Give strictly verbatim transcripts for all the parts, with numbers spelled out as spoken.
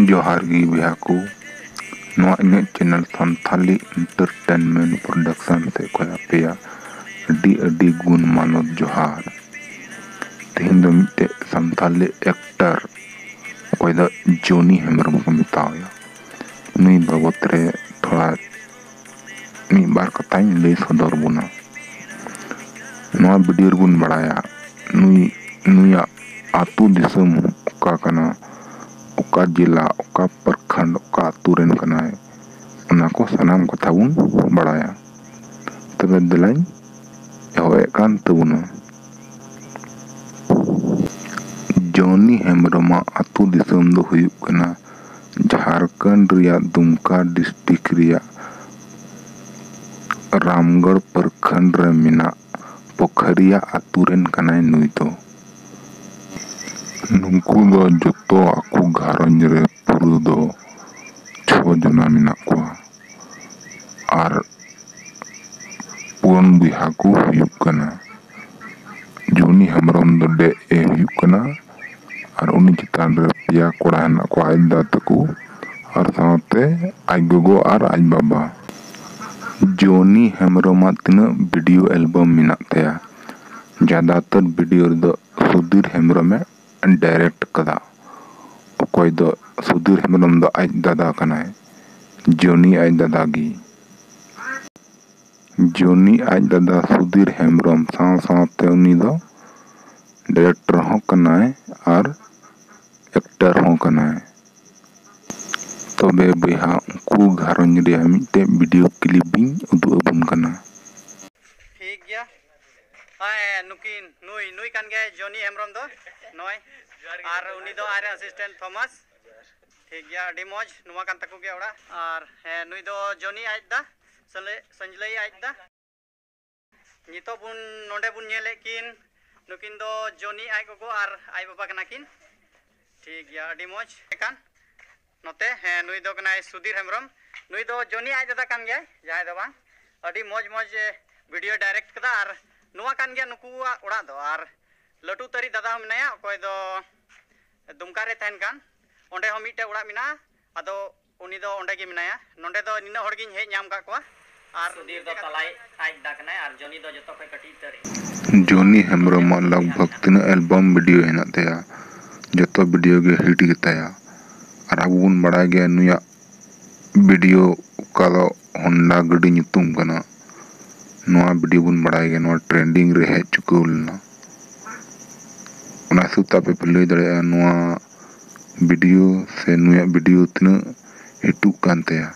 ᱡᱚᱦᱟᱨ ᱜᱮ ᱵᱚᱭᱦᱟ ᱠᱚ, ᱱᱚᱣᱟ ᱤᱧᱟᱹᱜ ᱪᱮᱱᱮᱞ ᱥᱟᱱᱛᱷᱟᱞᱤ ᱮᱱᱴᱟᱨᱴᱮᱱᱢᱮᱱᱴ ᱯᱨᱚᱰᱟᱠᱥᱚᱱ ᱥᱮᱫ ᱠᱷᱚᱱ ᱟᱯᱮᱭᱟᱜ ᱟᱹᱰᱤ ᱟᱹᱰᱤ ᱜᱩᱱ ᱢᱟᱱᱚᱛ ᱡᱚᱦᱟᱨ᱾ ᱛᱮᱦᱮᱧ ᱫᱚ ᱢᱤᱫᱴᱮᱡ ᱥᱟᱱᱛᱷᱟᱞᱤ ᱮᱠᱴᱟᱨ, ᱚᱠᱚᱭ ᱫᱚ ᱡᱚᱱᱤ ᱦᱮᱢᱵᱨᱚᱢ ᱠᱚ ᱢᱮᱛᱟᱣᱟᱭᱟ, ᱱᱩᱭ ᱵᱟᱵᱚᱛ ᱨᱮ ᱛᱷᱚᱲᱟ ᱢᱤᱫ ᱵᱟᱨ ᱠᱟᱛᱷᱟᱧ ᱞᱟᱹᱭ ᱥᱚᱫᱚᱨ ᱵᱚᱱᱟ᱾ ᱱᱚᱣᱟ ᱵᱷᱤᱰᱤᱭᱳ ᱨᱮᱵᱚᱱ ᱵᱟᱲᱟᱭᱟ ᱱᱩᱭ, ᱱᱩᱭᱟᱜ ᱟᱹᱛᱩ ᱫᱤᱥᱚᱢ ᱚᱠᱟ ᱠᱟᱱᱟ, ᱚᱠᱟ ᱡᱮᱞᱟ, ᱚᱠᱟ ᱯᱨᱚᱠᱷᱚᱸᱰ, ᱚᱠᱟ ᱟᱹᱛᱩ ᱨᱮᱱ ᱠᱟᱱᱟᱭ, ᱚᱱᱟ ᱠᱚ ᱥᱟᱱᱟᱢ ᱠᱟᱛᱷᱟ ᱵᱚᱱ ᱵᱟᱲᱟᱭᱟ᱾ ᱛᱚᱵᱮ ᱫᱮᱞᱟᱧ ᱮᱦᱚᱵᱮᱫ ᱠᱟᱱ ᱛᱟᱵᱚᱱᱟ᱾ ᱡᱚᱱᱤ ᱦᱮᱢᱵᱨᱚᱢᱟᱜ ᱟᱹᱛᱩ ᱫᱤᱥᱚᱢ ᱫᱚ ᱦᱩᱭᱩᱜ ᱠᱟᱱᱟ ᱡᱷᱟᱲᱠᱷᱚᱸᱰ ᱨᱮᱭᱟᱜ ᱫᱩᱢᱠᱟ ᱰᱤᱥᱴᱨᱤᱠᱴ ᱨᱮᱭᱟᱜ ᱨᱟᱢᱜᱚᱲ ᱯᱨᱚᱠᱷᱚᱸᱰ ᱨᱮ ᱢᱮᱱᱟᱜ ᱯᱳᱠᱷᱟᱨᱤᱭᱟ ᱟᱹᱛᱩ ᱨᱮᱱ ᱠᱟᱱᱟᱭ ᱱᱩᱭ ᱫᱚ᱾ ᱱᱩᱠᱩ ᱫᱚ ᱡᱚᱛᱚ ᱟᱠᱚ ᱜᱷᱟᱨᱚᱸᱡᱽ ᱨᱮ ᱯᱩᱨᱟᱹ ᱫᱚ ᱪᱷᱚ ᱡᱚᱱᱟ ᱢᱮᱱᱟᱜ ᱠᱚᱣᱟ ᱟᱨ ᱯᱩᱱ ᱵᱚᱭᱦᱟ ᱠᱚ ᱦᱩᱭᱩᱜ ᱠᱟᱱᱟ᱾ ᱡᱚᱱᱤ ᱦᱮᱢᱵᱨᱚᱢ ᱫᱚ ᱰᱮᱡ ᱮ ᱦᱩᱭᱩᱜ ᱠᱟᱱᱟ ᱟᱨ ᱩᱱᱤ ᱪᱮᱛᱟᱱ ᱨᱮ ᱯᱮᱭᱟ ᱠᱚᱲᱟ ᱦᱮᱱᱟᱜ ᱠᱚᱣᱟ, ᱟᱡ ᱫᱟᱫᱟ ᱛᱟᱠᱚ ᱟᱨ ᱥᱟᱶᱛᱮ ᱟᱡ ᱜᱚᱜᱚ ᱟᱨ ᱟᱡ ᱵᱟᱵᱟ᱾ ᱡᱚᱱᱤ ᱦᱮᱢᱵᱨᱚᱢᱟᱜ ᱛᱤᱱᱟᱹᱜ ᱵᱷᱤᱰᱤᱭᱳ ᱮᱞᱵᱟᱢ ᱢᱮᱱᱟᱜ ᱛᱟᱭᱟ, ᱡᱟᱫᱟᱛᱟᱨ ᱵᱷᱤᱰᱤᱭᱳ ᱨᱮᱫᱚ ᱥᱩᱫᱷᱤᱨ ᱦᱮᱢᱵᱨᱚᱢᱮ ᱰᱟᱭᱨᱮᱠᱴ ᱠᱟᱫᱟ᱾ ᱚᱠᱚᱭ ᱫᱚ ᱥᱩᱫᱷᱤᱨ ᱦᱮᱢᱵᱨᱚᱢ ᱫᱚ ᱟᱡ ᱫᱟᱫᱟ ᱠᱟᱱᱟᱭ, ᱡᱚᱱᱤ ᱟᱡ ᱫᱟᱫᱟ ᱜᱮ᱾ ᱡᱚᱱᱤ ᱟᱡ ᱫᱟᱫᱟ ᱥᱩᱫᱷᱤᱨ ᱦᱮᱢᱵᱨᱚᱢ ᱥᱟᱶ ᱥᱟᱶᱛᱮ ᱩᱱᱤ ᱫᱚ ᱰᱟᱭᱨᱮᱠᱴᱚᱨ ᱦᱚᱸ ᱠᱟᱱᱟᱭ ᱟᱨ ᱮᱠᱴᱟᱨ ᱦᱚᱸ ᱠᱟᱱᱟᱭ᱾ ᱛᱚᱵᱮ ᱵᱚᱭᱦᱟ, ᱩᱱᱠᱩ ᱜᱷᱟᱨᱚᱸᱡᱽ ᱨᱮᱭᱟᱜ ᱢᱤᱫᱴᱮᱡ ᱵᱷᱤᱰᱤᱭᱳ ᱠᱞᱤᱯ ᱤᱧ ᱩᱫᱩᱜ ᱟᱵᱚᱱ ᱠᱟᱱᱟ᱾ ᱴᱷᱤᱠ ᱜᱮᱭᱟ᱾ ᱦᱮᱸ, ᱱᱩᱠᱤᱱ, ᱱᱩᱭ, ᱱᱩᱭ ᱠᱟᱱ ᱜᱮᱭᱟᱭ ᱡᱚᱱᱤ ᱦᱮᱢᱵᱨᱚᱢ ᱫᱚ, ᱱᱚᱜᱼᱚᱭ᱾ ᱟᱨ ᱩᱱᱤ ᱫᱚ ᱟᱡᱨᱮᱱ ᱟᱥᱤᱥᱴᱮᱱᱴ ᱛᱷᱚᱢᱟᱥ᱾ ᱴᱷᱤᱠ ᱜᱮᱭᱟ, ᱟᱹᱰᱤ ᱢᱚᱡᱽ, ᱱᱚᱣᱟ ᱠᱟᱱ ᱛᱟᱠᱚ ᱜᱮᱭᱟ ᱚᱲᱟᱜ᱾ ᱟᱨ ᱦᱮᱸ, ᱱᱩᱭ ᱫᱚ ᱡᱚᱱᱤ ᱟᱡ ᱫᱟ, ᱥᱟᱹᱞᱟᱹᱭ-, ᱥᱟᱹᱧᱡᱞᱟᱹᱭ ᱟᱡ ᱫᱟ᱾ ᱱᱤᱛᱚᱜ ᱵᱚᱱ, ᱱᱚᱰᱮ ᱵᱚᱱ ᱧᱮᱞᱮᱫ ᱠᱤᱱ, ᱱᱩᱠᱤᱱ ᱫᱚ ᱡᱚᱱᱤ ᱟᱡ ᱜᱚᱜᱚ ᱟᱨ ᱟᱡ ᱵᱟᱵᱟ ᱠᱟᱱᱟ ᱠᱤᱱ᱾ ᱴᱷᱤᱠ ᱜᱮᱭᱟ, ᱟᱹᱰᱤ ᱢᱚᱡᱽ᱾ ᱮᱠᱟᱱ ᱱᱚᱛᱮ, ᱦᱮᱸ, ᱱᱩᱭ ᱫᱚ ᱠᱟᱱᱟᱭ ᱥᱩᱫᱷᱤᱨ ᱦᱮᱢᱵᱨᱚᱢ᱾ ᱱᱩᱭ ᱫᱚ ᱡᱚᱱᱤ ᱟᱡ ᱫᱟᱫᱟ ᱠᱟᱱ ᱜᱮᱭᱟᱭ, ᱡᱟᱦᱟᱸᱭ ᱫᱚ ᱵᱟᱝ᱾ ᱟᱹᱰᱤ ᱢᱚᱡᱽ ᱢᱚᱡᱽ, ᱮ, ᱵᱷᱤᱰᱤᱭᱳ ᱰᱟᱭᱨᱮᱠᱴ ᱠᱟᱫᱟ᱾ ᱟᱨ ᱱᱚᱣᱟ ᱠᱟᱱ ᱜᱮᱭᱟ ᱱᱩᱠᱩᱣᱟᱜ ᱚᱲᱟᱜ ᱫᱚ᱾ ᱟᱨ ᱞᱟᱹᱴᱩ ᱛᱟᱹᱨᱤ ᱫᱟᱫᱟ ᱦᱚᱸ ᱢᱮᱱᱟᱭᱟ, ᱚᱠᱚᱭ ᱫᱚ ᱫᱩᱢᱠᱟ ᱨᱮ ᱛᱟᱦᱮᱱ ᱠᱟᱱ᱾ ᱚᱸᱰᱮ ᱦᱚᱸ ᱢᱤᱫᱴᱮᱡ ᱚᱲᱟᱜ ᱢᱮᱱᱟᱜᱼᱟ᱾ ᱟᱫᱚ ᱩᱱᱤ ᱫᱚ ᱚᱸᱰᱮ ᱜᱮ ᱢᱮᱱᱟᱭᱟ᱾ ᱱᱚᱸᱰᱮ ᱫᱚ ᱱᱤᱱᱟᱹᱜ ᱦᱚᱲ ᱜᱤᱧ ᱦᱮᱡ ᱧᱟᱢ ᱠᱟᱜ ᱠᱚᱣᱟ᱾ ᱟᱨ ᱥᱩᱫᱷᱤᱨ ᱫᱚ ᱛᱟᱞᱟᱭ ᱟᱡ ᱫᱟ ᱠᱟᱱᱟᱭ ᱟᱨ ᱡᱚᱱᱤ ᱫᱚ ᱡᱚᱛᱚ ᱠᱷᱚᱱ ᱠᱟᱹᱴᱤᱡ ᱩᱛᱟᱹᱨ᱾ ᱡᱚᱱᱤ ᱦᱮᱢᱵᱨᱚᱢᱟᱜ ᱞᱟᱜᱽ ᱵᱷᱟᱜᱽ ᱛᱤᱱᱟᱹᱜ ᱮᱞᱵᱟᱢ ᱵᱷᱤᱰᱤᱭᱳ ᱦᱮᱱᱟᱜ ᱛᱟᱭᱟ, ᱡᱚᱛᱚ ᱵᱷᱤᱰᱤᱭᱳ ᱜᱮ ᱦᱤᱴ ᱜᱮᱛᱟᱭᱟ᱾ ᱟᱨ ᱟᱵᱚ ᱵᱚᱱ ᱵᱟᱲᱟᱭ ᱜᱮᱭᱟ ᱱᱩᱭᱟᱜ ᱵᱷᱤᱰᱤᱭᱳ ᱚᱠᱟ ᱫᱚ ᱦᱚᱱᱰᱟ ᱜᱟᱹᱰᱤ ᱧᱩᱛᱩᱢ ᱠᱟᱱᱟ᱾ ᱱᱚᱣᱟ ᱵᱷᱤᱰᱤᱭᱳ ᱵᱚᱱ ᱵᱟᱲᱟᱭ ᱜᱮᱭᱟ, ᱱᱚᱣᱟ ᱴᱨᱮᱱᱰᱤᱝ ᱨᱮ ᱦᱮᱡ ᱪᱩᱠᱟᱹᱣ ᱞᱮᱱᱟ᱾ ᱚᱱᱟ ᱦᱤᱥᱟᱹᱵ ᱛᱮ ᱟᱯᱮ ᱯᱮ ᱞᱟᱹᱭ ᱫᱟᱲᱮᱭᱟᱜᱼᱟ ᱱᱚᱣᱟ ᱵᱷᱤᱰᱤᱭᱳ ᱥᱮ ᱱᱩᱭᱟᱜ ᱵᱷᱤᱰᱤᱭᱳ ᱛᱤᱱᱟᱹᱜ ᱦᱤᱴᱚᱜ ᱠᱟᱱ ᱛᱟᱭᱟ᱾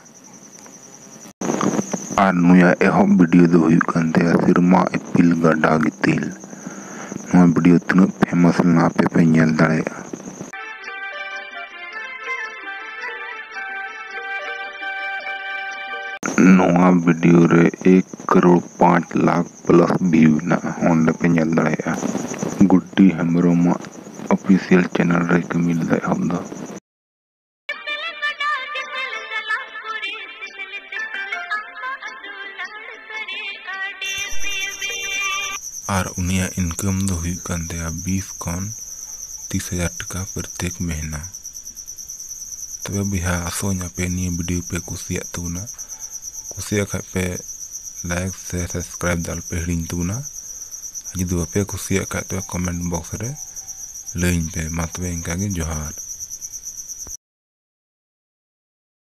ᱟᱨ ᱱᱩᱭᱟᱜ ᱮᱦᱚᱵ ᱵᱷᱤᱰᱤᱭᱳ ᱫᱚ ᱦᱩᱭᱩᱜ ᱠᱟᱱ ᱛᱟᱭᱟ ᱥᱮᱨᱢᱟ ᱤᱯᱤᱞ ᱜᱟᱰᱟ ᱜᱤᱛᱤᱞ᱾ ᱱᱚᱣᱟ ᱵᱷᱤᱰᱤᱭᱳ ᱛᱤᱱᱟᱹᱜ ᱯᱷᱮᱢᱟᱥ ᱞᱮᱱᱟ ᱟᱯᱮ ᱯᱮ ᱧᱮᱞ ᱫᱟᱲᱮᱭᱟᱜᱼᱟ᱾ ᱱᱚᱣᱟ ᱵᱷᱤᱰᱤᱭᱳ ᱨᱮ ᱮᱠ ᱠᱟᱨᱳᱲ ᱯᱟᱸᱪ ᱞᱟᱠᱷ ᱯᱞᱟᱥ ᱵᱷᱤᱭᱩ ᱢᱮᱱᱟᱜᱼᱟ, ᱚᱸᱰᱮ ᱯᱮ ᱧᱮᱞ ᱫᱟᱲᱮᱭᱟᱜᱼᱟ᱾ ᱜᱩᱰᱰᱤ ᱦᱮᱢᱵᱨᱚᱢᱟᱜ ᱚᱯᱷᱤᱥᱤᱭᱟᱞ ᱪᱮᱱᱮᱞ ᱨᱮ ᱠᱟᱹᱢᱤ ᱞᱮᱫᱟ ᱮᱦᱚᱵ ᱫᱚ᱾ ᱟᱨ ᱩᱱᱤᱭᱟᱜ ᱤᱱᱠᱟᱢ ᱫᱚ ᱦᱩᱭᱩᱜ ᱠᱟᱱ ᱛᱟᱭᱟ ᱵᱤᱥ ᱠᱷᱚᱱ ᱛᱤᱥ ᱦᱟᱡᱟᱨ ᱴᱟᱠᱟ ᱯᱨᱚᱛᱛᱮᱠ ᱢᱟᱹᱦᱱᱟᱹ᱾ ᱛᱚᱵᱮ ᱵᱚᱭᱦᱟ, ᱟᱥᱚᱜ ᱟᱹᱧ ᱟᱯᱮ ᱱᱤᱭᱟᱹ ᱵᱷᱤᱰᱤᱭᱳ ᱯᱮ ᱠᱩᱥᱤᱭᱟᱜ ᱛᱟᱵᱚᱱᱟ᱾ ᱠᱩᱥᱤᱭᱟᱜ ᱠᱷᱟᱡ ᱯᱮ ᱞᱟᱭᱤᱠ, ᱥᱮᱭᱟᱨ, ᱥᱟᱵᱥᱠᱨᱟᱭᱤᱵ ᱫᱚ ᱟᱞᱚᱯᱮ ᱦᱤᱲᱤᱧ ᱛᱟᱵᱚᱱᱟ᱾ ᱟᱨ ᱡᱩᱫᱤ ᱵᱟᱯᱮ ᱠᱩᱥᱤᱭᱟᱜ ᱠᱷᱟᱡ ᱛᱚᱵᱮ ᱠᱚᱢᱮᱱᱴ ᱵᱚᱠᱥ ᱨᱮ ᱞᱟᱹᱭᱟᱹᱧ ᱯᱮ᱾ ᱢᱟ ᱛᱚᱵᱮ ᱤᱱᱠᱟ ᱜᱮ, ᱡᱚᱦᱟᱨ᱾